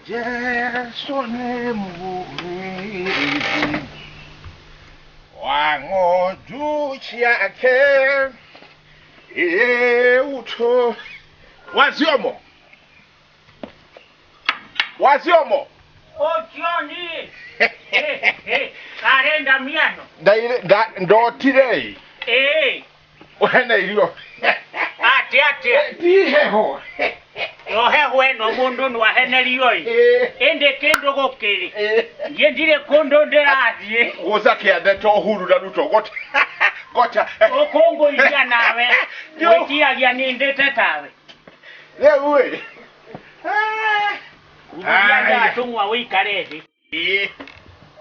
Jesu nĩ mũrĩithi wa ng'ondu ciake ĩũtũ waziomo waziomo. Ũcio niĩ karĩ Ndamiano. Ndotire. Ĩĩ. Wena irio. Atĩ atĩa? Ti heho. Yo heho ĩno mũndũ no ahenerio ĩ. Ĩndĩ kĩndũ gũkĩrĩ. Niĩ ndirĩ kũndũ ndĩrathiĩ. Guca kĩande to Uhuru na Ruto gota gota. Ũkũngũithia nawe. Wĩtiragia nĩ ndĩte tawe. Rĩu ĩ. Kururia ndatũmwa wĩikare thĩ.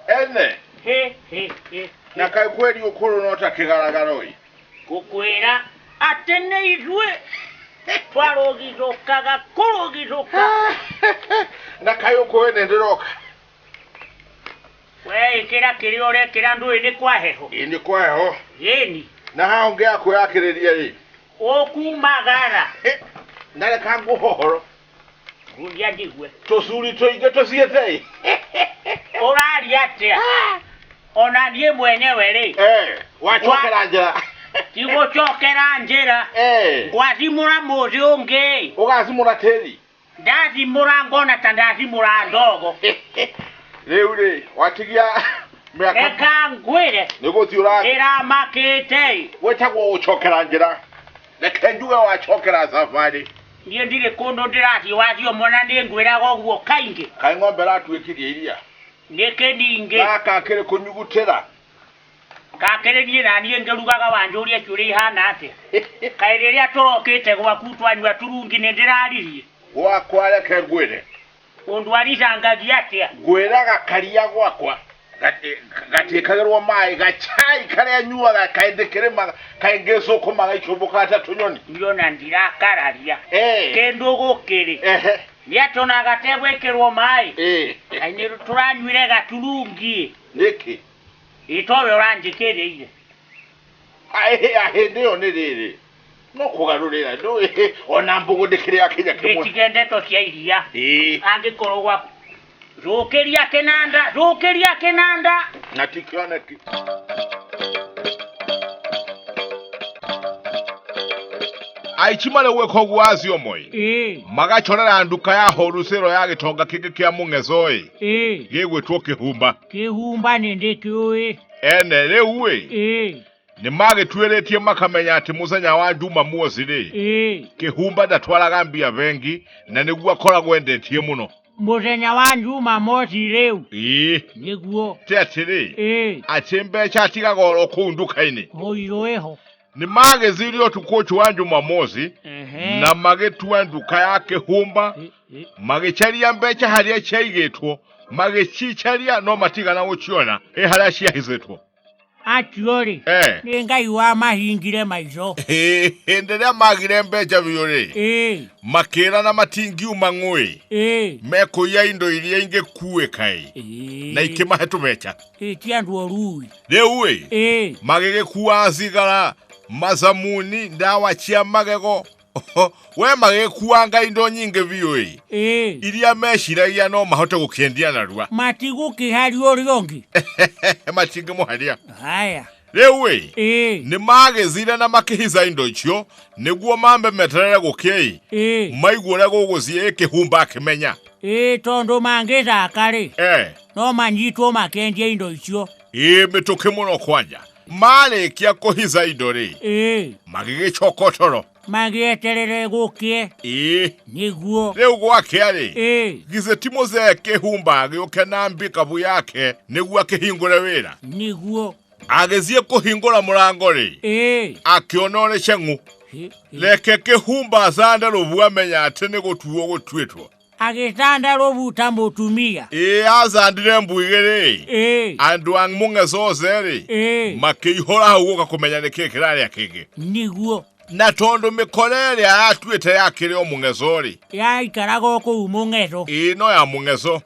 Ene. Hĩ hĩ hĩ. Na kaĩ kweri ũkũrũ no ta kĩgaragaro ĩ. Ngũkwĩra atĩ nĩ ithuĩ twarũgithũkaga kũrũgithũka. Na kaĩ ũkũĩ nĩ ndĩroka. We ĩkĩra kĩrĩa ũrekĩra ndũĩ nĩ kwa heho. Ĩ nĩ kwa heho. Ĩni. Na haha ũngĩaga kwĩyakĩrĩria ĩ. Ũkumagara. Na reka ngũhe ũhoro. Ngundia njigue. Tũcuri tũingĩ tũciĩte ĩ. Ũraria atĩa? Ona niĩ mwenyewe rĩ. Wacokera njĩra. Ti gũcokera njĩra. Ngwathimũra mũthĩ ũngĩ. Ũgathimũra tĩri. Ndathimũra ngona ta ndathimũra ndogo. Rĩu rĩ watigia mĩaka. Reka ngwĩre. Nĩ gũthiĩ ũra. Ndĩramakĩte ĩ. Gwĩtagwo gũcokera njĩra. Reke njuge wacokera thabarĩ. Niĩ ndirĩ kũndũ ndĩrathiĩ wathiĩ mwana nĩ ngwĩraga ũguo kaingĩ. Kaĩ ng'ombe ĩratuĩkirie iria. Nĩkĩ ningĩ? Gaka kĩrĩ kũnyugutĩra. Gakĩrĩ niĩ na niĩ ngĩrugaga wanjũria ciũria ihana atĩa? Kaĩ rĩrĩa tũrokĩte gwaku twanyua turungi nĩ ndĩraririe? Gwakwa reke ngwĩre. Ũndwaricangagia atĩa? Ngwĩraga karia gwakwa gatiĩkagĩrwo maĩ gacai karĩa nyuaga kaĩ ndĩkĩrĩmaga kaĩ ngĩcũkũmaga icũmbũkaga ta tũnyoni. Niĩ ona ndirakararia. Kĩndũ gũkĩrĩ. Nĩ atĩ ona gategwĩkĩrwo maĩ. Kaĩ nĩ tũranyuire gaturungi. Nĩkĩ? Ĩ towe ũranjĩkĩrĩire. Hĩndĩ ĩyo nĩ rĩrĩ. No kũgarũrĩra ndũĩ ona mbũgũ ndĩkĩrĩ yakinya kĩmwe. Gĩtige ndeto cia iria. Angĩkorwo gwaku rũkĩria kĩnanda, rũkĩria kĩnanda. Na ti kĩoneki. Aici marĩ gwĩka ũguo acio moĩ. Magacorera nduka ya horucĩro ya gĩtonga kĩngĩ kĩa mũng'eco ĩ. Gĩgwĩtwo Kĩhumba. Kĩhumba nĩ ndĩkĩũĩ. Ene rĩu ĩ. Nĩ magĩtuĩrĩtie makamenya atĩ mũthenya wa Njumamosi rĩ, Kĩhumba ndatwaraga mbia bengi na nĩguo akoragwo endetie mũno. Mũthenya wa Njumamosi rĩu? Ĩĩ. Nĩguo. Ti atĩrĩ, atĩ mbeca atigaga oro kũu nduka-inĩ. Ũirũ ĩho. Nĩ magĩthire ũtukũ ũcio wa Njumamosi na magĩtua nduka ya Kĩhumba, magĩcaria mbeca harĩa ciaigĩtwo, magĩcicaria no matigana gũciona ĩ harĩa ciahithĩtwo. Acio rĩ, nĩ Ngai wamahingire maitho. Hĩndĩ ĩrĩa magire mbeca biũ rĩ, makĩĩrana matingiuma ng'ũĩ, mekũiya indo iria ingĩkuĩka ĩ, na ikĩmahe tũbeca. Ĩ ti andũ oru ĩ. Rĩu ĩ, magĩgĩkua thigara, macamuni, ndawa cia magego, we magĩkuanga indo nyingĩ biũ ĩ, iria meciragia no mahote gũkĩendia narua. Matigũkĩharia ũrĩa ũngĩ. Matingĩmũharia. Haya. Rĩu ĩ, nĩ magĩthire na makĩhica indo icio nĩguo mambe meterere gũkĩe ĩ, maigue ũrĩa gũgũthiĩ ĩ Kĩhumba akĩmenya. Ĩ tondũ mangĩthaka rĩ, no manyitwo makĩendia indo icio. Ĩ mĩtũkĩ mũno kwanja. Marĩkia kũhica indo rĩ, magĩgĩcoka toro. Magĩeterere gũkĩe. Ĩĩ. Nĩguo. Rĩu gwakĩa rĩ, githĩ ti mũzee Kĩhumba agĩũke na mbikabu yake nĩguo akĩhingũre wĩra? Nĩguo. Agĩthiĩ kũhingũra mũrango rĩ, akĩona ũrĩ ceng'u. Reke Kĩhumba acande rũbu amenya atĩ nĩ gũtuo gũtuĩtwo. Agĩcanda rũbu ta mũtumia. Ĩĩ acandire mbu igĩrĩ. Andũ a mũng'eco othe rĩ, makĩihũra hau gũka kũmenya nĩkĩ kĩrarĩa kĩngĩ. Nĩguo. Na tondũ mĩkora ĩrĩa yatuĩte yakĩrĩ o mũng'eco rĩ. Yaikaraga o kũu mũng'eco. Ĩĩ no ya mũng'eco.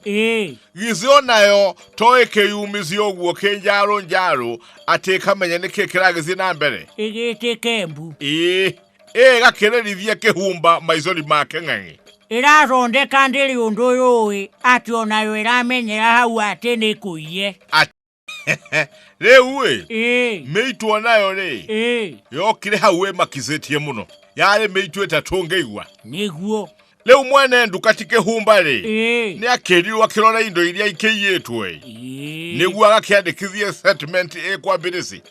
Githĩ onayo to ĩkĩyumithie ũguo kĩnjarũ njarũ atĩ ĩkamenya nĩkĩ kĩragĩthiĩ na mbere. Ĩgĩtĩke mbu. Ĩĩ. Ĩĩ ĩgakĩrĩrithia Kĩhumba maithori make ng'ang'i. Ĩrathondeka ndĩrĩ ũndũ yũĩ atĩ onayo ĩramenyera hau atĩ nĩ kũiye. Rĩu ĩ Ĩĩ. mĩitũ onayo rĩ Ĩĩ. yokire hau ĩmakicĩtie mũno yarĩ mĩitũ ĩtatũ ngĩigua. Nĩguo. Rĩu mwene nduka ti kĩhumba rĩ Ĩĩ. nĩ akĩrirwo akĩrora indo iria ikĩiyĩtwo ĩ Ĩĩ. nĩguo agakĩandĩkithie settlement ĩ kwa mbirisi.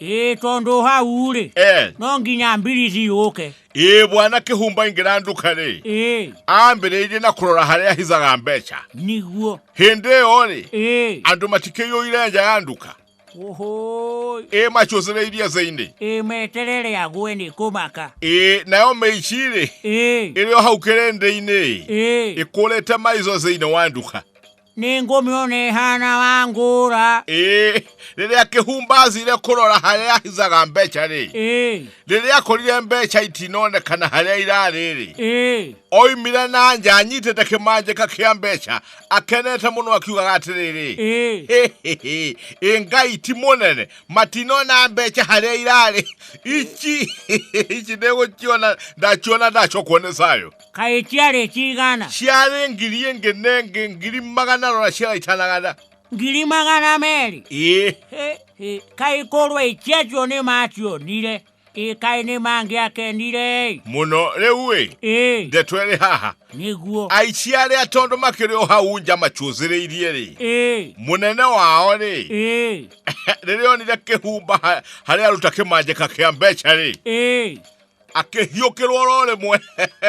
Ĩĩ tondũ hau rĩ Eh. no nginya mbirici yũke. Ĩ bwana kĩhumba ingĩra nduka rĩ Ĩĩ. ambĩrĩirie na kũrora harĩa ahithaga mbeca. Nĩguo. Hĩndĩ ĩyo rĩ Ĩĩ. andũ matikĩiyũire nja ya nduka. Oho. Ĩ macũcĩrĩirie thĩinĩ. Ĩ meterere agwe nĩ kũmaka. Ĩ nayo mĩici rĩ Ĩĩ. ĩrĩ o hau kĩrĩndĩ-inĩ Ĩĩ. ĩkũrĩte maico thĩinĩ wa nduka. Nĩ ngũmĩona ĩhana wa ngũra. Ĩ rĩrĩa kĩhumba athire kũrora harĩa ahithaga mbeca rĩ Ĩĩ. rĩrĩa akorire mbeca itinonekana harĩa irarĩ rĩ Ĩĩ. oimire na nja anyitĩte kĩmanjĩka kĩa mbeca akenete mũno akiugaga atĩrĩrĩ Ĩĩ. Ĩ ngai ti mũnene matinona mbeca harĩa irarĩ ici ici ndĩgũciona ndaciona ndacokwo nĩ thayũ. Kaĩ ciarĩ cigana? Ciarĩ ngiri ĩngĩ na ĩngĩ ngiri magana rora ciaraitanagana. 200,000? Ĩĩ. Hĩ, hĩ, kaĩ korwo ici acio nĩ macionire ĩ kaĩ nĩ mangĩakenire ĩ. Mũno rĩu ĩ Ĩĩ. ndeto ĩrĩ haha. Nĩguo. Aici arĩa tondũ makĩrĩ o hau nja macũthĩrĩirie rĩ Ĩĩ. mũnene wao rĩ Ĩĩ. rĩrĩa onire kĩhumba harĩa aruta kĩmanjĩka kĩa mbeca rĩ Ĩĩ. akĩhiũkĩrwo oro rĩmwe.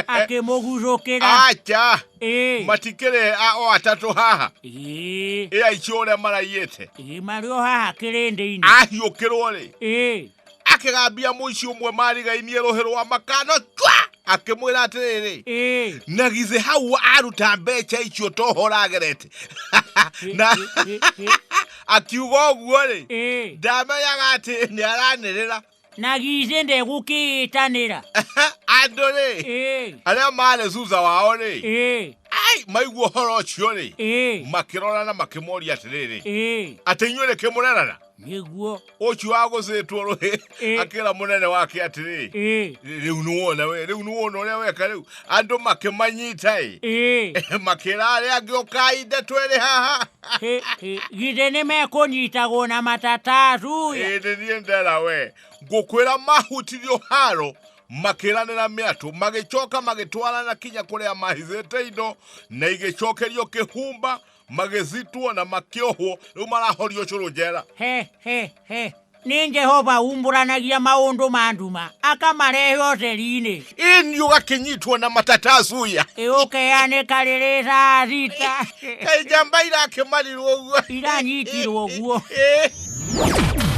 Akĩmũgucũkĩra. Acha. Ĩĩ. Matikĩrĩ o atatũ haha. Ĩĩ. Ĩ aici ũrĩa maraiyĩte. Ĩĩ marĩ o haha kĩrĩndĩ-inĩ. Ahiũkĩrwo rĩ Ĩĩ. akĩgambia mũici ũmwe marigainie rũhĩ rwa makano chwa akĩmwĩra atĩrĩrĩ Ĩĩ. na githĩ hau aruta mbeca icio toho ũragerete. Na akiuga ũguo rĩ Ĩĩ. ndamenyaga atĩ nĩ aranĩrĩra. Na githĩ ndegũkĩĩtanĩra. Andũ rĩ Ĩĩ. arĩa marĩ thutha wao rĩ Ĩĩ. ai maigua ũhoro ũcio rĩ Ĩĩ. makĩrora na makĩmoria atĩrĩrĩ Ĩĩ. atĩ inyuĩ nĩkĩmũrerana. Nĩguo. Ũcio wagũcĩtwo rũhĩ Ĩĩ. akĩra mũnene wake atĩrĩ Ĩĩ. rĩu nĩwona we rĩu nĩwona ũrĩa weka rĩu andũ makĩmanyita ĩ Ĩĩ. makĩra arĩa angĩ ũkai ndeto ĩrĩ haha. Hĩ, hĩ, githĩ nĩ mekũnyitagwo na matatacuya. Ĩ nĩ niĩ ndera we ngũkwĩra mahutirio haro makĩranĩra mĩatũ magĩcoka magĩtwarana kinya kũrĩa mahithĩte indo na igĩcokerio kĩhumba magĩcitwo na makĩohwo rĩu marahorio cũrũ njera. He he he nĩ Jehova umbũranagia maũndũ ma nduma akamarehe ũtheri-inĩ. Ĩ nĩ ũgakĩnyitwo na matatacuya. Ĩ ũkeanĩka rĩrĩ thaa thita. Kaĩ njamba irakĩmarirwo ũguo. Iranyitirwo ũguo. Ĩ.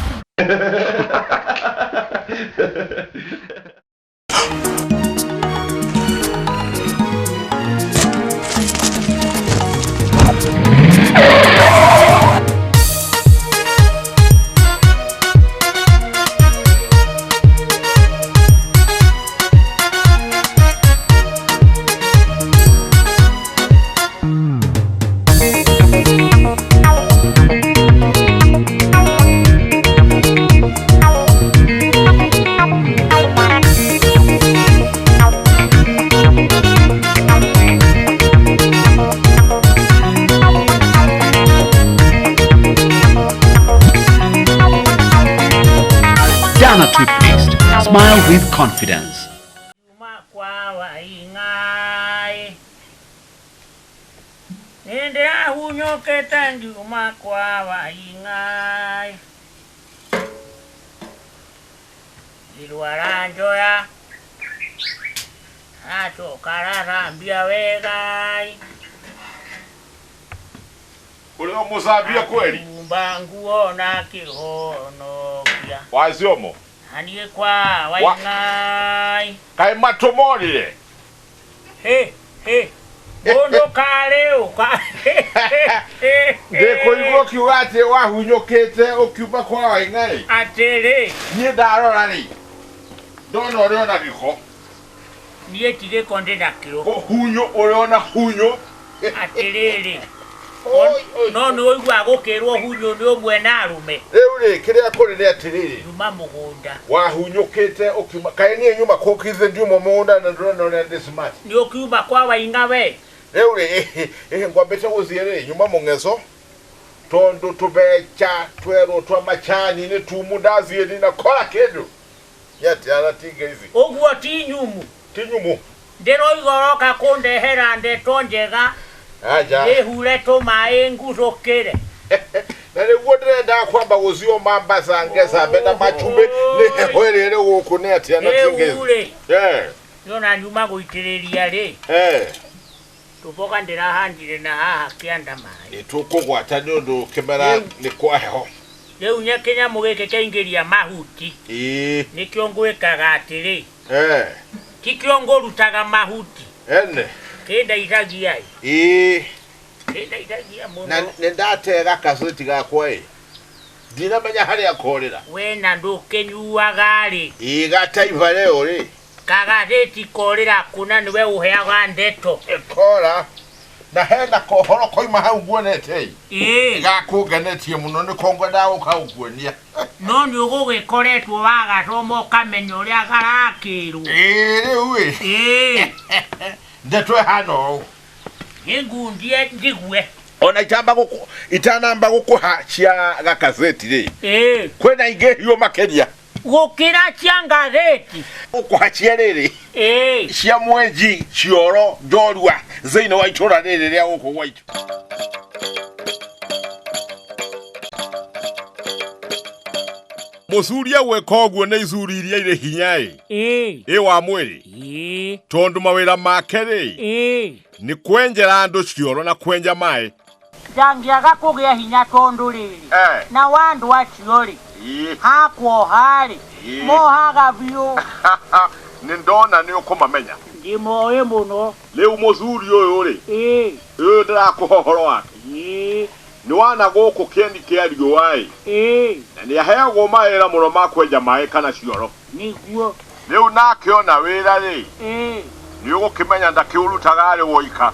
Dana toothpaste. Smile with confidence. Kwa waing'ai. Nĩndĩrahunyũkĩte ngiuma kwa waing'ai. Irwara njoya acoka arathambia wegai. Ũrĩa ũmũcambia kweli? Kumba nguo na kĩhonokia. Waciomo. Haniĩ kwa waing'ai. Kaĩ matũ morire? Hĩ, hĩ. Mũndũ karĩ ũka. Ndĩkũigua ũkiuga atĩ wahunyũkĩte ũkiuma kwa waing'ai. Atĩrĩ. Niĩ ndarora rĩ ndona ũrĩ ona gĩko. Niĩ ti gĩko ndĩ nakĩo. Hunyũ ũrĩ ona hunyũ. Atĩrĩrĩ. No nĩ ũiguaga gũkĩrwo hunyũ nĩ ũmwe na arũme. Rĩu rĩ kĩrĩa kũrĩ nĩ atĩrĩrĩ. Nyuma mũgũnda. Wahunyũkĩte ũkiuma kaĩ niĩ nyuma kũkithe ndiuma mũgũnda na ndũrona ũrĩa ndĩ smart. Nĩ ũkiuma kwa Waing'a we. Rĩu rĩ ĩhĩ ngwambĩte gũthiĩ rĩ nyuma mũng'eco tondũ tũbeca twerwo twa macani nĩ tumu ndathiĩ ndinakora kĩndũ. Nĩ atĩa na tinga ici. Ũguo ti nyumu. Ti nyumu. Ndĩroiga ũroka kũndehera ndeto njega. Aja. Ndĩhure tũmaĩ ngucũkĩre. Na nĩguo ndĩrendaga kwamba gũcio Mombasa ngecambe na macumbĩ nĩ heho ĩrĩa ĩrĩ gũkũ nĩ atĩa na tinga ici. Rĩu rĩ. Nĩona nyuma gũitĩrĩria rĩ. Tũboga ndĩrahandire na haha kĩanda maĩ. Nĩ tũkũgwata nĩ ũndũ kĩmera nĩ kwa heho. Rĩu kĩnyamũ gĩkĩ kĩaingĩria mahuti. Nĩkĩo ngwĩkaga atĩrĩ. Tikĩo ngũrutaga mahuti. Ene. Kĩndeithagia ĩ. Kĩndeithagia mũno. Na nĩ ndatega gaceti gakwa ĩ. Ndinamenya harĩa korĩra. We na ndũkĩnyuaga rĩ. Ĩ gataiba leo rĩ. Kagathĩti korĩra kũna nĩwe ũheaga ndeto. Kora. Na hena kohoro koima hau nguonete ĩ. Gakũngenetie mũno nĩko ngwendaga gũka gũkuonia. No nĩ ũgũgĩkoretwo wagathoma ũkamenya ũrĩa garakĩrwo. Ĩ rĩu ĩ. Ndeto ĩhana ũũ. Nĩngundie njigue. Ona itanamba gũkũha cia gakazeti rĩ. Kwĩna ingĩ hiũ makĩria. Gũkĩra cia ngathĩti. Gũkũha cia rĩrĩ. Cia mwenji cioro njorua thĩinĩ wa itũra rĩrĩ rĩa gũkũ gwaitũ. Mũthuri agwĩka ũguo nĩ icuri iria irĩ hinya ĩ. Ĩ wa mwĩrĩ. Tondũ mawĩra make rĩ. Nĩ kwenjera andũ cioro na kwenja maĩ. Ndangĩaga kũgĩa hinya tondũ rĩrĩ. Na wa andũ acio rĩ. Hakuoha rĩ. Mohaga biũ. Nĩ ndona nĩ ũkũmamenya. Ndĩmoĩ mũno. Rĩu mũthuri ũyũ rĩ. Ũyũ ndĩrakũhe ũhoro wake. Nĩ wana gũkũ kĩeni kĩa riũa ĩ. Na nĩ aheagwo mawĩra mũno ma kwenja maĩ kana cioro. Nĩguo. Rĩu nake ona wĩra rĩ. Nĩ ũgũkĩmenya ndakĩũrutaga arĩ woika.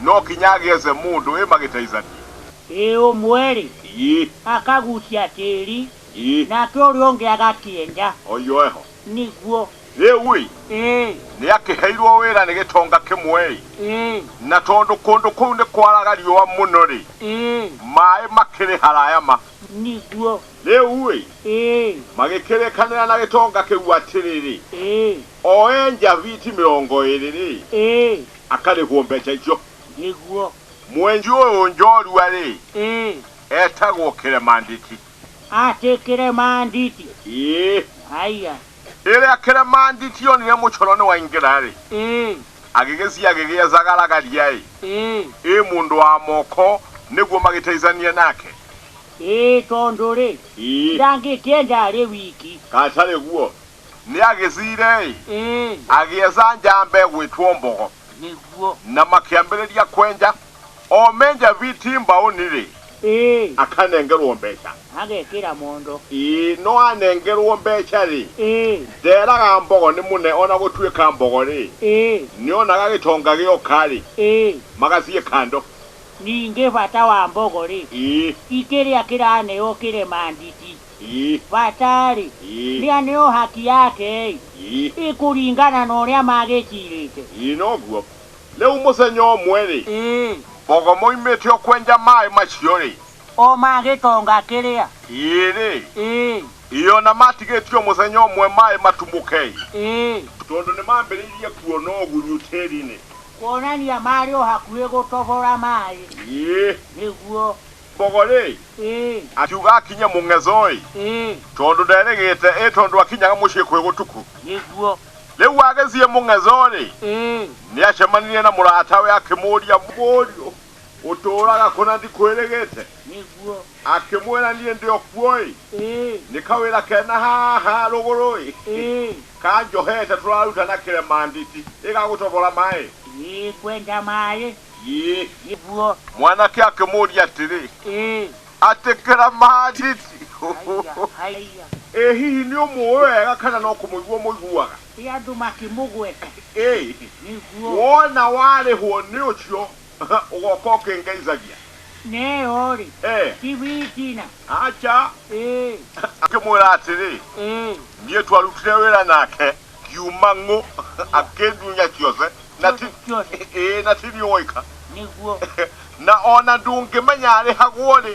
No kinya agĩethe mũndũ ĩ magĩteithanie. Ĩ ũmwe rĩ. Akagucia tĩri. Nake ũrĩa ũngĩ agakĩenja. Oyo eho. Nĩguo. Rĩu ĩ. Nĩ akĩheirwo wĩra nĩ gĩtonga kĩmwe ĩ. Na tondũ kũndũ kũu nĩ kwaraga riũa mũno rĩ. Maĩ makĩrĩ haraya ma. Nĩguo. Rĩu ĩ. Magĩkĩrĩkanĩra na gĩtonga kĩu atĩrĩrĩ. O enja viti 20 rĩ. Akarĩhwo mbeca icio. Nĩguo. Mwenji ũyũ njorua rĩ. Etagwo Kĩremanditi. Atĩ Kĩremanditi. Haiya. Ĩrĩa Kĩremanditi onire mũcoro nĩ waingĩra rĩ. Agĩgĩthiĩ agĩgĩetha garagaria ĩ. Ĩ mũndũ wa moko nĩguo magĩteithanie nake. Ĩ tondũ rĩ. Ndangĩkĩenja arĩ wiki. Gatarĩ guo. Nĩ agĩthire ĩ. Agĩetha njamba ĩgwĩtwo Mbogo. Nĩguo. Na makĩambĩrĩria kwenja. O menja viti mbaũni rĩ. Akanengerwo mbeca. Agekĩra mondo. No anengerwo mbeca rĩ. Nderaga Mbogo nĩ mũne ona gũtuĩka Mbogo rĩ. Nĩonaga gĩtonga gĩoka rĩ. Magathiĩ kando. Ningĩ bata wa Mbogo rĩ. Ti kĩrĩa kĩraneo Kĩremanditi. Bata rĩ. Nĩ aneo haki yake ĩ. Ĩkũringana na ũrĩa magĩcirĩte. Noguo. Rĩu mũthenya ũmwe rĩ. Mbogo moimĩte o kwenja maĩ macio rĩ. O magĩtonga kĩrĩa. Rĩ. Ĩ ona matigĩtio mũthenya ũmwe maĩ matumũke. Tondũ nĩ mambĩrĩirie kuona ũgunyu tĩri-inĩ. Kuonania marĩ o hakuhĩ gũtobora maĩ. Nĩguo. Mbogo rĩ. Akiuga akinye mũng'eco ĩ. Tondũ nderĩgĩte ĩ tondũ akinyaga mũciĩ kwĩ gũtuku. Nĩguo. Rĩu agĩthiĩ mũng'eco rĩ. Nĩ acemanirie na mũratawe akĩmũũria mũriũ ũtũũraga kũna ndikwĩrĩgĩte. Nĩguo. Akĩmwĩra niĩ ndĩ o kuo ĩ. Nĩ kawĩra kena haha rũgũrũ ĩ. Kanjohete tũraruta na Kĩremanditi ĩgagũtobora maĩ. Kwenja maĩ. Nĩguo. Mwanake akĩmũũria atĩrĩ. Atĩ Kĩremanditi. Ĩ hihi nĩ ũmũĩ wega kana no kũmũigua mũiguaga? Ti andũ makĩmũgweta. Nĩguo. Wona warĩhwo nĩ ũcio ũgoka ũkĩngeithagia. Nĩyo rĩ Eh, ti witina. Acha. Ĩĩ. Akĩmwĩra atĩrĩ, Ĩĩ. niĩ twarutire wĩra nake ngiuma ng'ũ akĩndunya ciothe na ti Ciothe. Ĩĩ, na ti niĩ woika. Nĩguo. Na ona ndũngĩmenya arĩhagwo rĩ,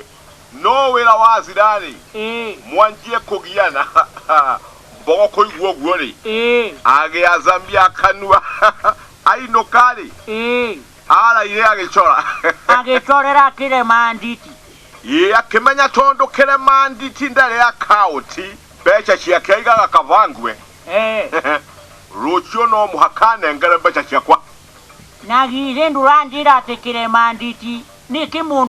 no wĩra wa thira-rĩ, Ĩĩ. mwanjie kũgiana mbogo kũigua ũguo rĩ, Ĩĩ. agĩacamia kanua ainũka rĩ, Ĩĩ. araire agĩcora. Agĩcorera kĩrema nditi. Ĩĩ, akĩmenya tondũ kĩrema nditi ndarĩ akaũnti, mbeca ciake aigaga Kavangwe. Eh. Rũciũ no mũhaka nengere mbeca ciakwa. Na githĩ ndũranjĩra atĩ kĩrema nditi nĩ kĩmũndũ.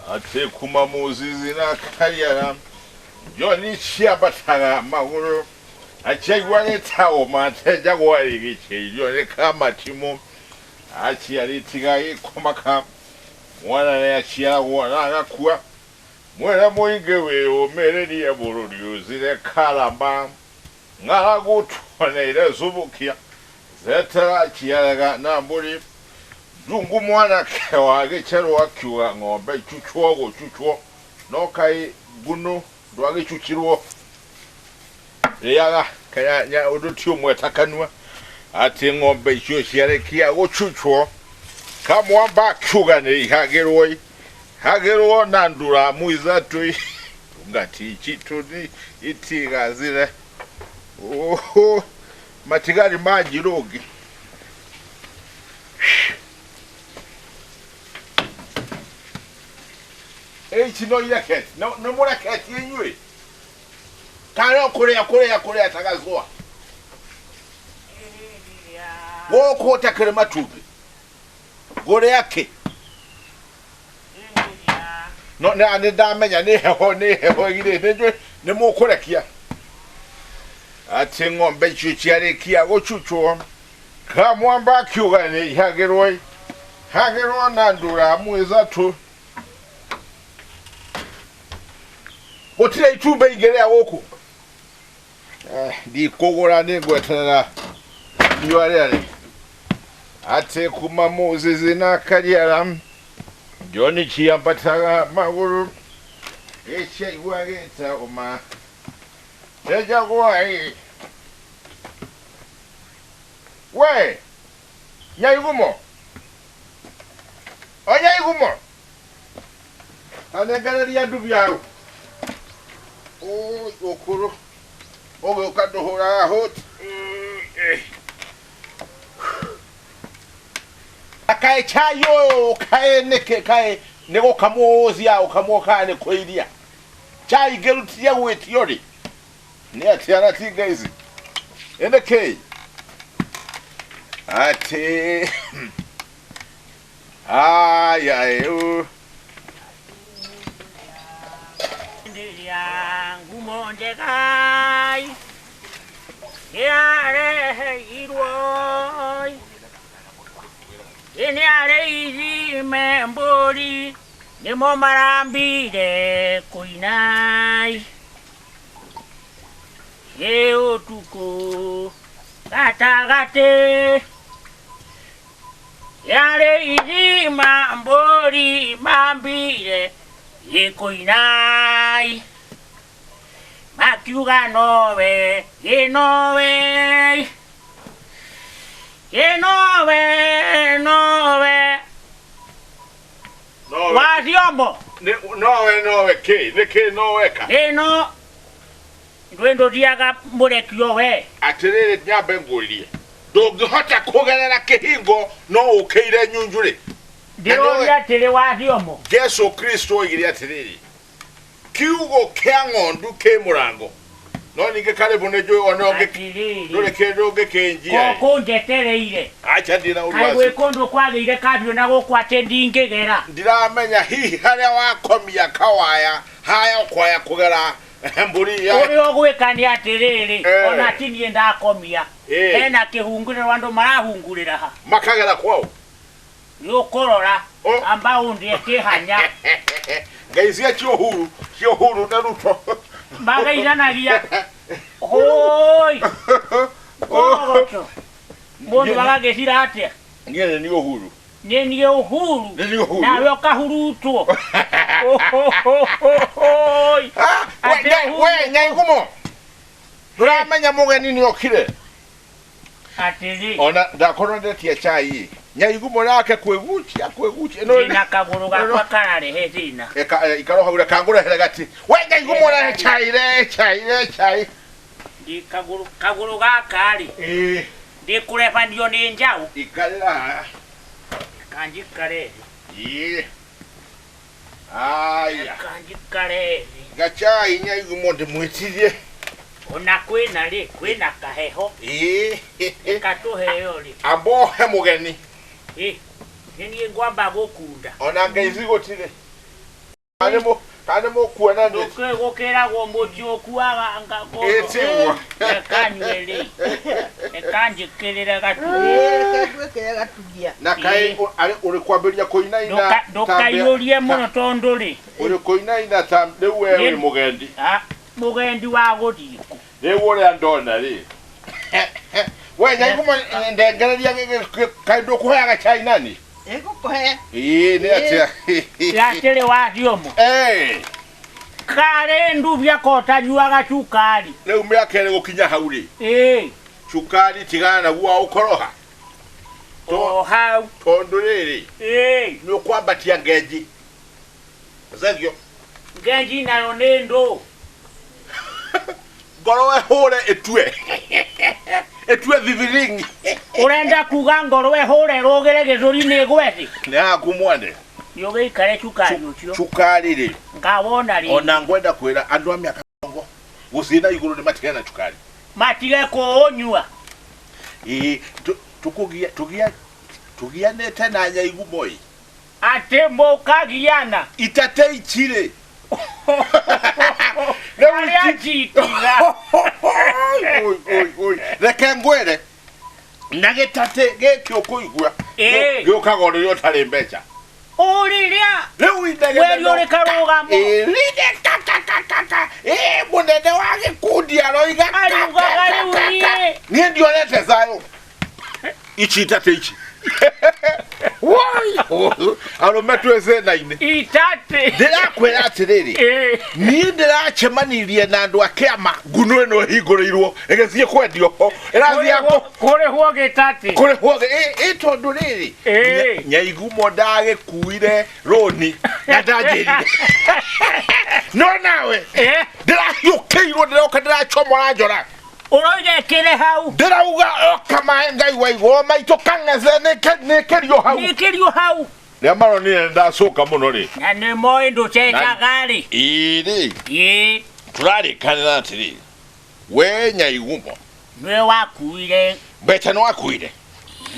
Atĩ kuma mũzizi na kariara Joni ciambataga magũrũ akĩaigua gĩtaũ matenjagwo rĩgĩkĩirio nĩ kamatimũ aciarĩtiga gĩkũmaka mwana nĩaciaragwo na agakua mwena mũingĩ wĩyũmĩrĩrie bũrũri ũzire karamba ng'aragu tuoneire zubukia zetera ciaraga na mbũri ndungu mwanake wa gĩcerwo akiuga ng'ombe icucwo gũcucwo no kaĩ ngunu ndwagĩcucirwo rĩaga kaya ũndũ ti ũmwe ta kanua atĩ ng'ombe icio ciarĩkia gũcucwo kamwamba akiuga nĩ ihagĩrwo hagĩrwo na nduramu ithatũ ngati ichitũ nĩ itigazire oho matigari ma njirũngi. Ici no ireketi no mũreketi inyuĩ kana kũrĩa kũrĩa kũrĩa tagazũa gũkũ ũtakĩrĩ matumbĩ ngũrĩa kĩ no nĩ ndamenya nĩ heho igirĩ nĩ nĩ mũkũrekia atĩ ng'ombe icio ciarĩkia gũcucwo kamwamba akiuga nĩ ihagĩrwo hagĩrwo na nduramu ithatũ gũtirĩ itumbĩ ingĩrĩa gũkũ ndikũgũra nĩ ngweterera riũa rĩarĩ atĩ kuma mũzizi na kariara Joni ciambataga magũrũ ĩciaigua gĩtaũma tenjagwo ĩ we nyaigumo o nyaigumo anengereria ndubi hau ũkũrũ ũgĩũka ndũhũraga hũti kaĩ chai ũyũ kaĩ nĩkĩ kaĩ nĩ gũkamwo ũcia ũkamwo kana nĩ kũiria chai ngĩrutithia gwĩtio rĩ nĩ atĩ anatinga ici ĩnĩ kĩ atĩ aya ũ ngumo njegai yareheirwo ĩnĩ arĩithi me mbũri nĩmo marambire kũinai ĩ ũtukũ gatagatĩ yarĩithi ma mbũri mambire ĩkũinai makiuga nowe ĩ nowe ĩ nowe nowe wathiomo nowe nowe kĩ nĩ kĩ noweka ĩno ndwĩ ndũthiaga mũrekio we atĩrĩrĩ nyambe ngũrie ndũngĩhota kũgerera kĩhingo no ũkĩire nyunjurĩ ndĩroria atĩrĩ wathiomo Jesu Kristo oigire atĩrĩrĩ kiugo kĩa ng'ondu kĩ mũrango no ningĩ karibu nĩ njũĩ ona ndũrĩ kĩndũ ũngĩkĩnjia kũnjetereire acha ndina ũndũ kaĩ gwĩ kũndũ kwagĩire kabiũ na gũkũ atĩ ndingĩgera ndiramenya hihi harĩa wakomia kawaya haya kwaya kũgera mbũri ya ũrĩa ũgwĩka nĩ atĩrĩrĩ ona ti niĩ ndakomia hena kĩhungurĩro andũ marahungurĩra ha makagera kwao nĩ ũkũrora amba ũndĩe kĩhanya ngai cia Uhuru na Ruto mageithanagia hũi kũrogoto mũndũ agagĩcira atĩa niĩ nĩ niĩ Uhuru nĩ niĩ Uhuru nawe ũkahurutwo we nyaigumo ndũramenya mũgeni nĩ okire atĩrĩ ona ndakorwo ndetia chai nyaigumo nake kwĩgucia ndĩna kagũrũ gakwa kararehe thĩna ikaro hau reka ngũrehere gati we nyaigumo rehe chai re chai re chai ndĩ kagũrũ gaka rĩ ndĩkũrebanio nĩ njaũ ikarĩra kanjikare thĩ aya kanjikare thĩ gachai nyaigumo ndĩmwĩtirie ona kwĩna rĩ kwĩna kaheho reka tũheo rĩ ambohe mũgeni nĩ niĩ ngwamba gũkunda ona ngai ici gũtirĩ. Kana mũkuona nĩ Gũkĩragwo mũciĩ ũkuaga Ĩ, tiguo. Rekanyue rĩ. Rekanjĩkĩrĩre gatugi. Ngwĩkĩre gatugia. Na kaĩ arĩ ũrĩ kwambĩrĩria kũinaina Ndũkaiyũrie mũno tondũ rĩ. Ũrĩ kũinaina ta rĩu we wĩ mũgendi. Ah, mũgendi wa gũthiĩ kũ? Rĩu ũrĩa ndona rĩ. We nyaiguma ndengereria kaĩ ndũkũheaga chai nani? Ĩgũkũhe. Ĩĩ nĩ atĩa? Atĩrĩ wathiomo. Eh, Karĩ ndubia ko ũtanyuaga cukari. Rĩu mĩaka ĩrĩ gũkinya hau rĩ. Ĩĩ. Cukari tigana naguo ũkoroha. O hau. Tondũ rĩrĩ. Ĩĩ. Nĩ ũkwambatia ngenji. Thengio. Ngenji nayo nĩ ndũ. Ngoro ĩhũre ĩtue. Ĩtue thithiringi. Ũrenda kuga ngoro ĩhũre rũgĩre gĩthũri nĩ ĩgwe thĩ? Nĩ haku mwane. Nĩ ũgĩikare cukari ũcio. Cukari rĩ. Ngawona rĩ. Ona ngwenda kwĩra andũ a mĩaka mĩrongo gũthiĩ na igũrũ nĩ matigane na cukari. Matige kũũnyua. Ĩĩ, tũkũgia tũgia tũgianĩte na nyaigumo ĩ. Atĩ mũkagiana. Itate ici rĩ. Arĩa njitiga. Oi, oi, oi. Reke ngwĩre. Na gĩtatĩ gĩkĩ ũkũigua. Ĩĩ. Gĩũkaga o rĩrĩa ũtarĩ mbeca. Ũrĩrĩa. Rĩu inegene Weri ũrĩ karũgamo. Ĩĩ, rine ka ka ka ka ka. Ĩĩ, mũnene wa gĩkundi aroiga ka, ka, Ariugaga ka, rĩu ka, ka. niĩ. Niĩ ndionete thayũ. Ici itatĩ ici. Woi! Arũme twĩ thĩna-inĩ. Itatĩ. Ndĩrakwĩra atĩrĩrĩ. Ĩĩ. Niĩ ndĩracemanirie na andũ a kĩama nguno ĩno ĩhingũrĩirwo ĩgĩthiĩ kwendio. Ĩrathiĩ Kũrĩhwo gĩtatĩ. Kũrĩhwo ĩ tondũ rĩrĩ. Ĩĩ. Nyaigumo ndagĩkuire rũni na ndanjĩrire. No nawe Ĩĩ. ndĩrahiũkĩirwo ndĩroka ndĩrachomora njora. Ũroiga ĩkĩre hau. Ndĩrauga oka maĩ Ngai wa igũrũ maitũ kang'ethe nĩkĩrio hau. Nĩkĩrio hau. Rĩrĩa maronire nĩndacoka mũno rĩ. Na nĩ moĩ ndũcenjaga rĩ. Ĩĩ rĩ. Ĩĩ. Tũrarĩkanĩra atĩrĩrĩ. We nyaigumo. Nĩwe wakuire. Mbeca nĩ wakuire.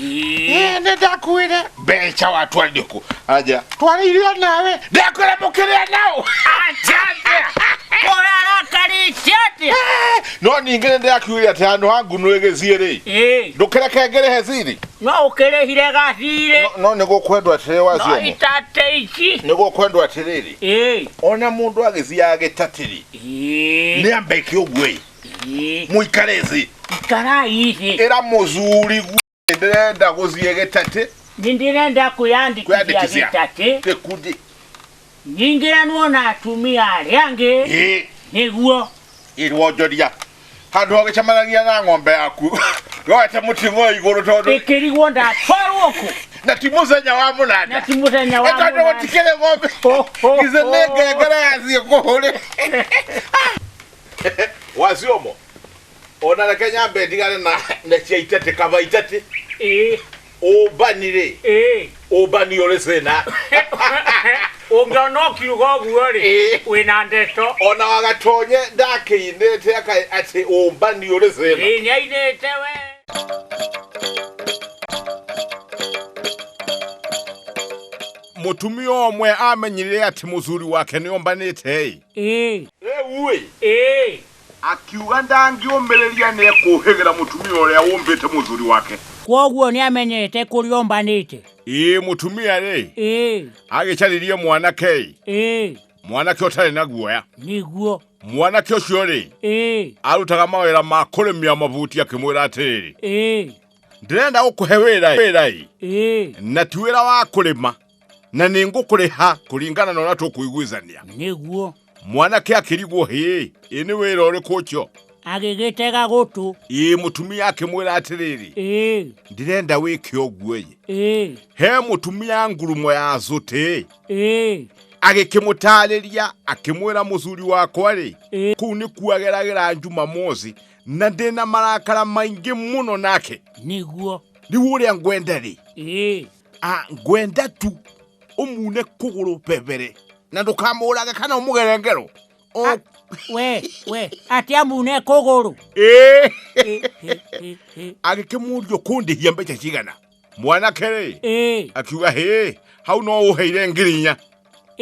Ĩĩ. Ĩĩ nĩ ndakuire. Mbeca watwarire kũ? Anja. Twarĩirio nawe. Ndakwĩra mũkĩrĩa nao. Atĩa. Ũrarakarĩte atĩa? No ningĩ nĩ ndĩrakiugire atĩ handũ ha nguno ĩgĩthiĩ rĩ. Ĩĩ. Ndũkĩreke ngĩrĩhe thirĩ. No ũkĩrĩhire gathirĩ. No nĩ gũkwendwo atĩrĩ No waciomo. itate ici. Nĩ gũkwendwo atĩrĩrĩ. Ĩĩ. Ona mũndũ agĩthiaga gĩtatĩ-rĩ. Ĩĩ. Nĩ ambe eke ũguo ĩ. Ĩĩ. Mũikare thĩ. Ikarai thĩ. Ĩra mũthuri guo ndĩrenda gũthiĩ gĩtatĩ. Nĩ ndĩrenda kwĩyandĩkithia Kwĩyandĩkithia. gĩtatĩ. Gĩkundi. Nyingĩranwo na atumia arĩa angĩ. Ĩĩ. Nĩguo. Ĩrwonjoria. Handũ ha gũcemanagia na ng'ombe yaku. Yoete mũting'oe igũrũ tondũ. Ĩkĩrigwo ndatwarwo kũ. Na ti mũthenya wa mũnanda. Na ti mũthenya wa Ĩ tondũ mũnanda. gũtikĩrĩ ng'ombe. Githĩ nĩ ngengere yathiĩ kũhũrĩ. Waciomo. Ona reke nyambe ndigane na cia itatĩ kaba itatĩ. Ĩĩ. Ũmbani rĩ. Ĩĩ. Ũmbani ũrĩ thĩna. Ũngĩona ũkiuga ũguo rĩ, Ĩĩ. wĩna ndeto. Ona wagatonye ndakĩinĩte atĩ ũmbani ũrĩ thĩna. Ĩĩ nĩainĩte we. Mũtumia ũmwe amenyire atĩ mũthuri wake nĩombanĩte ĩ. Ĩĩ. Rĩu ĩ. Ĩĩ. Akiuga ndangĩũmĩrĩria nĩekũhĩgĩra mũtumia ũrĩa ũmbĩte mũthuri wake. Kwoguo nĩamenyete kũrĩa ombanĩte. Ĩĩ mũtumia rĩ. Ĩĩ. Agĩcaririe mwanake ĩ. Ĩĩ. Mwanake ũtarĩ na guoya. Nĩguo. Mwanake ũcio rĩ. Ĩĩ. Arutaga mawĩra ma kũrĩmia mabuti akĩmwĩra atĩrĩrĩ. Ĩĩ. Ndĩrenda gũkũhe wĩra ĩ. Ĩĩ. Na ti wĩra wa kũrĩma. Na nĩ ngũkũrĩha kũringana na ũrĩa tũkũiguithania. Nĩguo. Mwanake akĩrigwo hĩ, ĩ nĩ wĩra ũrĩkũ ũcio? Agĩgĩtega gũtũ. Ĩĩ mũtumia akĩmwĩra atĩrĩrĩ. Ĩĩ. Ndĩrenda wĩke ũguo ĩ. Ĩĩ. He mũtumia ngurumo ya zũtĩ. Ĩĩ. Agĩkĩmũtarĩria akĩmwĩra mũthuri wakwa rĩ. Ĩĩ. Kũu nĩkuo ageragĩra Jumamosi na ndĩna marakara maingĩ mũno nake. Nĩguo. Rĩu ũrĩa ngwenda rĩ. Ĩĩ. Ngwenda tu ũmune kũgũrũ bebere na ndũkamũrage kana ũmũgere ngero. We, we, atĩ amune kũgũrũ. Ĩĩ. Ĩ. Agĩkĩmũria ũkũndĩhia mbeca cigana. Mwanake rĩ. Ĩĩ. Akiuga hĩ, hau no ũheire ngiri inya.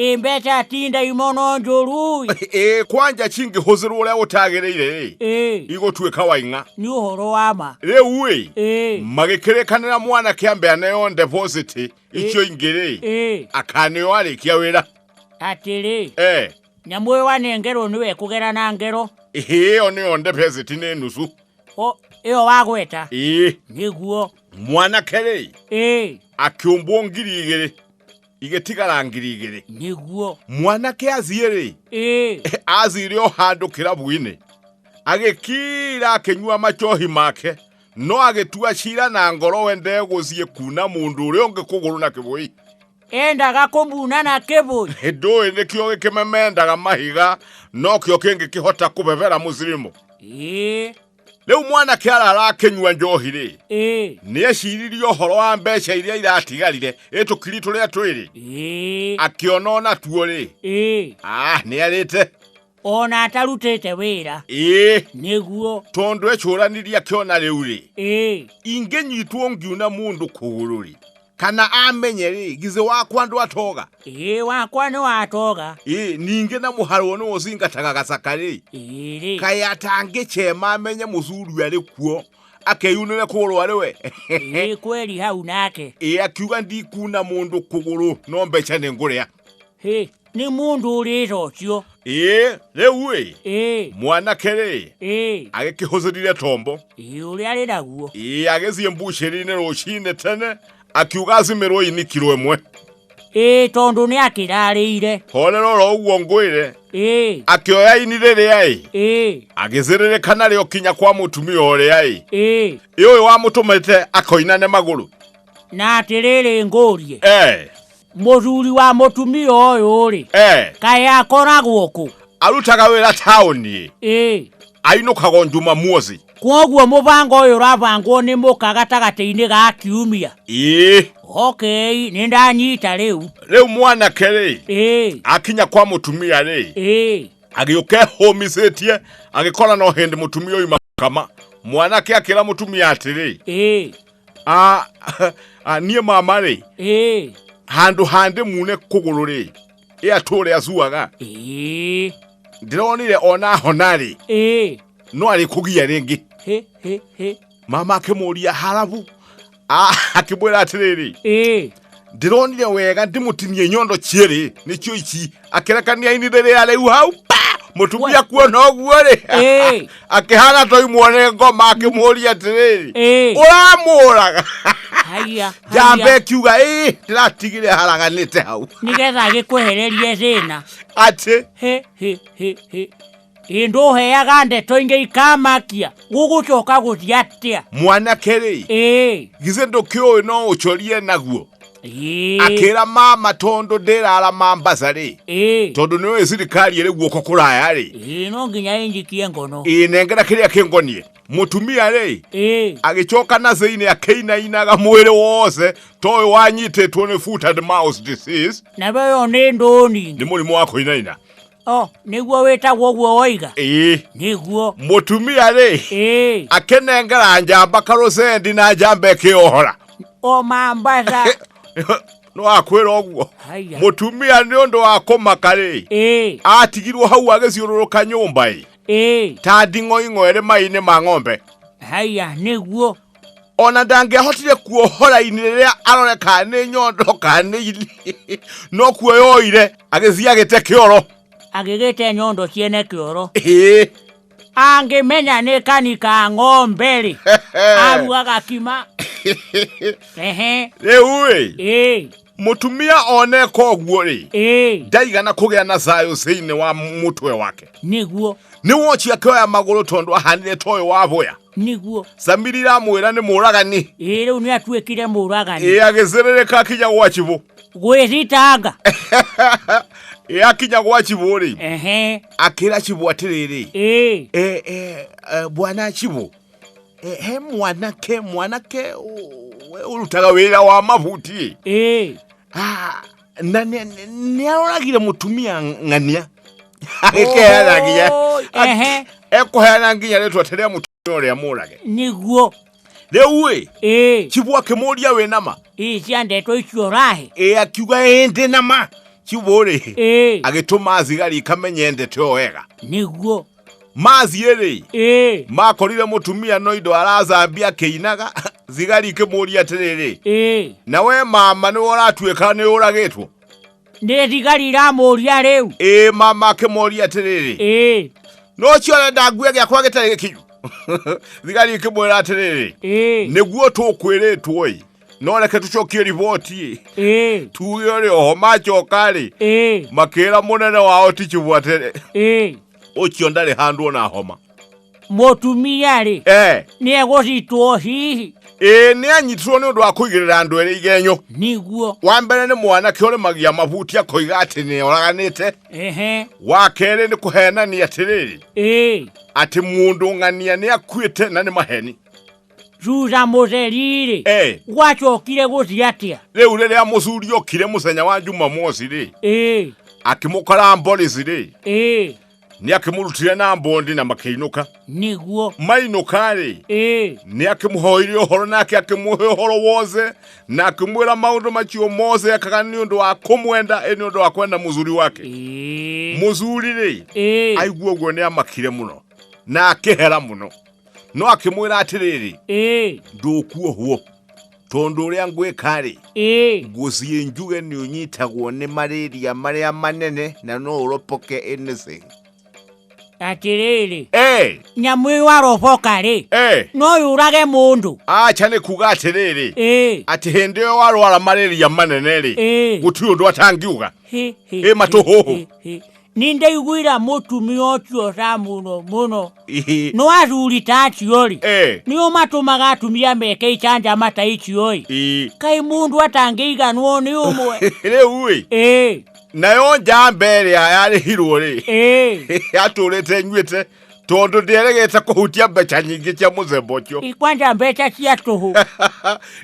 Ĩ mbeca ti ndaimono njũru. Ĩ kwanja cingĩhũthĩrwo ũrĩa ũtagĩrĩire rĩ, Ĩ igũtuĩka waing'a. Nĩ ũhoro wa ma. Rĩu ĩ, Ĩ magĩkĩrĩkanĩra mwanake ambe aneo deposit icio ingĩ rĩ, Ĩ akaneo arĩkia wĩra. Atĩrĩ, Eh, nyamũ ĩyo wanengerwo nĩwe kũgera na ngero. Ĩyo nĩyo deposit nĩ nusu. O ĩyo wagweta. Ĩ. Nĩguo. Mwanake rĩ, Ĩ akĩũmbwo 2000, igĩtigara 2000. Nĩguo. Mwanake athiĩ rĩ, Ĩ athire o handũ kĩrabu-inĩ, agĩkira akĩnyua machohi make, no agĩtua cira na ngoro we ndegũthiĩ kuna mũndũ ũrĩa ũngĩ kũgũrũ na kĩbũi. Endaga kũmuna na kĩbũi. Ndũĩ nĩkĩo gĩkĩmemendaga mahiga, nokĩo kĩngĩkĩhota kũbebera mũcirimũ. Ĩ Rĩu mwanake arara akĩnyua njohi rĩ, Ĩ nĩeciririe ũhoro wa mbeca iria iratigarire ĩ tũkiri tũrĩa twĩrĩ. Ĩ Akĩona ona tuo rĩ, Ĩ ah, nĩarĩte. Ona atarutĩte wĩra. Ĩ. Nĩguo. Tondũ ecũranirie akĩona rĩu rĩ, Ĩ ingĩnyitwo ngiuna mũndũ kũgũrũ rĩ, kana amenye rĩ, githĩ wakwa ndwatoga. Ĩ wakwa nĩ watoga. Ĩ ningĩ na mũharwo nĩ ũcingataga gacaka rĩ, Ĩ rĩ. Kaĩ atangĩchema amenye mũcuri arĩ kuo, akeyunĩre kũgũrũ arĩ we. Ĩ kweri hau nake. Ĩ akiuga ndikuna mũndũ kũgũrũ no mbeca nĩ ngũrĩa. Hĩ, nĩ mũndũ ũrĩte ũcio. Ĩ rĩu ĩ, Ĩ mwanake rĩ, Ĩ agĩkĩhũthĩrire tombo. Ĩ ũrĩa arĩ naguo. Ĩ agĩthiĩ mbucĩrĩ-inĩ rũcinĩ tene, akiuga acimĩrwo ini kiro ĩmwe. Ĩ tondũ nĩ akĩrarĩire. Horera oro ũguo ngwĩre. Ĩ Akĩoya ini rĩrĩa ĩ, Ĩ agĩcĩrĩrĩka narĩo kinya kwa mũtumia ũrĩa ĩ. Ĩ Ĩ ũyũ wamũtũmĩte akoinane magũrũ. Na atĩrĩrĩ ngũrie. Eh. Mũthuri wa mũtumia ũyũ rĩ, Eh. kaĩ akoragwo kũ? Arutaga wĩra taũni. Ĩ Ainũkagwo Jumamosi. Kwoguo mũbango ũyũ ũrabangwo nĩ mũka gatagatĩ-inĩ ga kiumia. Ĩ. Okay, nĩ ndanyita rĩu. Rĩu mwanake rĩ, Ĩ. akinya kwa mũtumia rĩ, Ĩ. agĩũka ehũmicĩtie, agĩkora no hĩndĩ mũtumia oima kama. Mwanake akĩra mũtumia atĩrĩ, Ĩ. Niĩ mama rĩ, Ĩ. handũ handĩ mune kũgũrũ rĩ, ĩ atũre acuaga. Ĩ. Ndĩronire ona hona rĩ, Ĩ. no arĩ kũgia rĩngĩ. Hĩ, hĩ, hĩ. Mama akĩmũria harabu. Akĩmwĩra atĩrĩrĩ, Ĩ. ndĩronire wega ndĩmũtinie nyondo cierĩ nĩcio ici, akĩrekania ini rĩrĩa rĩu hau pa! Mũtumia kuona ũguo rĩ, Ĩ. akĩhana toimwo nĩ ngoma, akĩmũria atĩrĩrĩ, Ĩ. ũramũraga? Haiya, Njamba haiya. ĩkiuga, ĩ, ndĩratigire haraganĩte hau. Nĩgetha agĩkwehererie thĩna. Atĩ? Hĩ, hĩ, hĩ, hĩ. Ĩ ndũheaga ndeto ingĩ ikamakia, gũgũcoka gũthiĩ atĩa? Mwanake rĩ, Ĩ. githĩ ndũkĩũĩ no ũcorie naguo? Ĩ. Akĩra mama tondũ ndĩrara Mombasa rĩ, Ĩ. tondũ nĩũĩ thirikari ĩrĩ guoko kũraya rĩ. Ĩ, no nginya ĩnjikie ngono. Ĩ, nengera kĩrĩa kĩngonie. Mũtumia rĩ, Ĩ. agĩcoka na thĩinĩ akĩinainaga mwĩrĩ wothe ta ũyũ wanyitĩtwo nĩ foot and mouth disease. Na weyo nĩ ndũni. Nĩ mũrimũ wa kũinaina. O, nĩguo wĩtagwo ũguo woiga? Ĩ. Nĩguo. Mũtumia rĩ, Ĩ. akĩnengera njamba karũcendi na njamba ĩkĩohora. O Mombasa. No akwĩra ũguo. Haiya. Mũtumia nĩ ũndũ wa kũmaka rĩ, Ĩ. atigirwo hau agĩciũrũrũka nyũmba ĩ. Ĩ. Ta nding'oing'o ĩrĩ mai-inĩ ma ng'ombe. Haiya, nĩguo. Ona ndangĩahotire kuohora ini rĩrĩa arore kana nĩ nyondo kana nĩ ini. No kuo yoire, agĩthiĩ agĩte kĩoro. Agĩgĩte nyondo ciene kĩoro. Ĩ. Angĩmenya nĩ kani ka ng'ombe rĩ, arugaga kima. Ehe. Rĩu ĩ, Ĩ. mũtumia oneka ũguo rĩ, Ĩ. ndaigana kũgĩa na thayũ thĩinĩ wa mũtwe wake. Nĩguo. Nĩ wochi akĩoya magũrũ tondũ ahanire ta ũyũ wa boya. Nĩguo. Samiri iramwĩra nĩ mũragani. Ĩ, rĩu nĩ atuĩkire mũragani. Ĩ, agĩcĩrĩrĩka akinya gwa chibũ. Gwĩthitanga. Ĩ, akinya gwa chibũ rĩ, Ehe. akĩra chibũ atĩrĩrĩ, Ĩ. Bwana chibũ, he mwanake ũrutaga wĩra wa mabuti. Ĩ. Na nĩ aroragire mũtumia ng'ania. Agĩkeheragia. Oi, ehe. Ekũheana nginya rĩtwa rĩa mũtumia ũrĩa mũrage. Nĩguo. Rĩu ĩ, Ĩ. chibũ akĩmũria wĩ nama? Ĩ, cia ndeto icio ũrahe. Ĩ, akiuga ĩ, ndĩ nama. Chibũ rĩ, Ĩĩ. agĩtũma thigari ikamenye ndeto ĩyo wega. Nĩguo. Mathiĩ rĩ, Ĩĩ. makorire mũtumia no indo aracambia akĩinaga. Thigari ikĩmũria atĩrĩrĩ, Ĩĩ. na we mama nĩwe ũratuĩka nĩ ũragĩtwo? Nĩ thigari iramũria rĩu. Ĩĩ, mama akĩmoria atĩrĩrĩ, Ĩĩ. no ũcio ũrenda ngue gĩakwa gĩtarĩ gĩkinyu? Thigari ikĩmwĩra atĩrĩrĩ, Ĩĩ. nĩguo tũkwĩrĩtwo ĩ, no reke tũcokie riboti ĩ, Ĩĩ. tuge ũrĩ oho. Macoka rĩ, Ĩĩ. makĩra mũnene wao ti chibũ atĩrĩ, Ĩĩ. ũcio ndarĩ handũ ona homa. Mũtumia rĩ, Eh, nĩ egũcitwo hihi? Ĩĩ, nĩ anyitirwo nĩ ũndũ wa kũigĩrĩra andũ erĩ igenyo. Nĩguo. Wa mbere nĩ mwanake ũrĩmagia mabuti akoiga atĩ nĩ oraganĩte. Ehe. Wa kerĩ nĩ kũhenania atĩrĩrĩ, Ĩĩ. atĩ mũndũ ng'ania nĩ akuĩte na nĩ maheni. Thutha mũtheri rĩ, Eh, gwacokire gũthiĩ atĩa? Rĩu rĩrĩa mũcuri okire mũthenya wa Jumamosi rĩ, Ĩĩ. akĩmũkora Mborisi rĩ, Ĩĩ. nĩ akĩmũrutire na mbondi na makĩinũka. Nĩguo. Mainũka rĩ, Ĩĩ. nĩ akĩmũhoire ũhoro nake akĩmũhe ũhoro wothe na akĩmwĩra maũndũ macio mothe ekaga nĩ ũndũ wa kũmwenda, ĩ nĩ ũndũ wa kwenda mũthuri wake. Ĩĩ. Mũthuri rĩ, Ĩĩ. aigua ũguo nĩ amakire mũno na akĩhera mũno, no akĩmwĩra atĩrĩrĩ, Ĩĩ. ndũkuohwo tondũ ũrĩa ngwĩka rĩ, Ĩĩ. ngũciĩ njuge nĩ ũnyitagwo nĩ malaria marĩa manene na no ũropoke anything. Atĩrĩrĩ, Eh, nyamũ ĩyo aroboka rĩ, eh, no yũrage mũndũ? Acha nĩ kuga atĩrĩrĩ, Ĩĩ. atĩ hĩndĩ ĩyo warwara malaria manene rĩ, Ĩĩ. gũtirĩ ũndũ atangiuga. Hĩ, hĩ, Ĩ matũhũhũ. hĩ, hĩ. Nĩ ndaiguira mũtumia ũcio ca mũno mũno. Ĩhĩ. No athuri ta acio rĩ, Eh, nĩo matũmaga atumia meke icanjama ta icio ĩ. ĩ. Kaĩ mũndũ atangĩiganwo nĩ ũmwe? Rĩu ĩ, Ĩĩ. nayo njamba ĩrĩa yarĩhirwo rĩ, Ĩĩ. yatũrĩte nyuĩte tondũ ndĩeregete kũhutia mbeca nyingĩ cia mũthemba ũcio. Ĩ, kwanja mbeca cia tũhũ.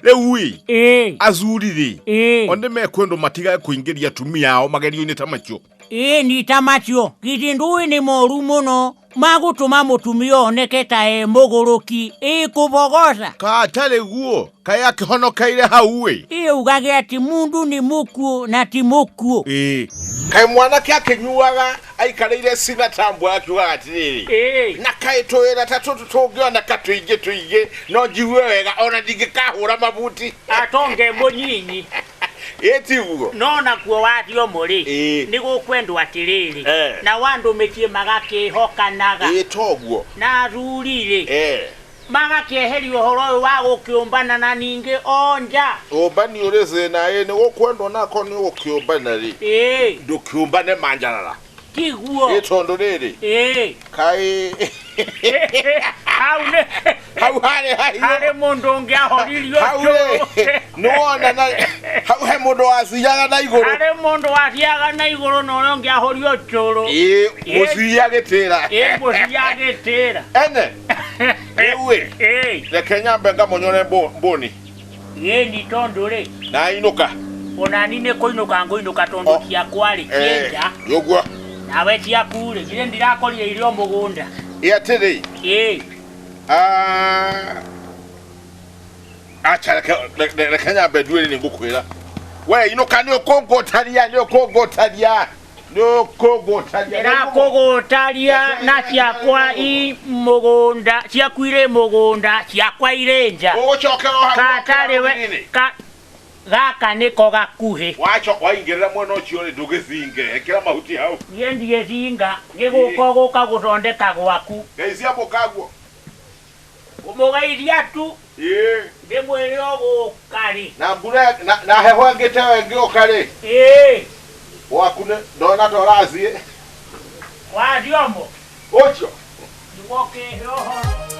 Rĩu ĩ, Ĩĩ. azuri rĩ, Ĩĩ. o nĩ mekwendwo matigage kũingĩria atumia ao magerio-inĩ ta macio. Ĩĩ, ni ta macio githĩ ndũĩ nĩ moru mũno magũtũma mũtumia oneke ta e mũgũrũki, ĩ kũbogoca. Katarĩ guo kaĩ akĩhonokeire hau ĩ. Ĩ ugage atĩ mũndũ nĩ mũkuũ na ti mũkuũ. Ĩ kaĩ mwanake akĩnyuaga aikarĩire cina tambwa akiugaga atĩrĩrĩ, Ĩĩ. na kaĩ tũwĩra ta tũtũ tũngĩoneka tũingĩ tũingĩ no njigue wega ona ndingĩkahũra mabuti. Atonge mũnyinyi. Ĩ tiguo? No nakuo wathio mũrĩ, Ĩĩ. nĩ gũkwendwo atĩrĩrĩ, Eh. na andũ mĩciĩ magakĩhokanaga, Ĩ toguo. Na athuri rĩ, Eh. magakĩeheria ũhoro ũyũ wa gũkĩũmbana na ningĩ onja. Ũmbani ũrĩ thĩna, ĩ nĩ gũkwendwo nako nĩ ũgũkĩũmbana rĩ, Ĩĩ. ndũkĩũmbane manjarara. Tiguo. Ĩ tondũ rĩrĩ, Ĩĩ. kaĩ Hau nĩ hau harĩ hahiũ. Harĩ mũndũ ũngĩ ahoririo Hau rĩ, njũrũ. nĩwona na hau he mũndũ waciaga na igũrũ. Harĩ mũndũ wathiaga na igũrũ na ũrĩa ũngĩ ahorio njũrũ. Ĩ mũcii agĩtĩra. Ĩ mũcii agĩtĩra. Ene rĩu ĩ, Ĩ. reke nyambe ngamonyore mbũni. Ĩ ni tondũ rĩ, na inũka. Onani nĩ kũinũka ngũinũka tondũ Oh. ciakwa rĩ cienja. Ũguo. Nawe ciaku rĩ, githĩ ndirakorire irio mũgũnda? Ĩ atĩrĩ, Ĩ. ah, acha reke nyambe nduĩre nĩ ngũkwĩra we inũka nĩ ũkũngũtaria, nĩ ũkũngũtaria, nĩ ũkũngũtaria. Ndĩrakũgũtaria na ciakwa i mũgũnda, ciaku irĩ mũgũnda, ciakwa irĩ nja. Ũgũcokera o hau. Katarĩ we ka gaka nĩko gakuhĩ. Wacho waingĩrĩra mwena ũcio rĩ, ndũgĩcinge, ĩkĩra mahuti hau. Niĩ ndiĩcinga, nĩ gũka ũgũka gũthondeka gwaku. Ngeithia mũkaguo. Kũmũgeithia tu. Ĩĩ. Ndĩmwĩre ũgũka rĩ. Na mbura na heho ĩngĩ ta ĩyo ĩngĩũka rĩ, Ĩĩ. gwaku nĩ ndona ta ũrathiĩ. Wathiomo. Ũcio. Nĩguo ũkĩhe ũhoro.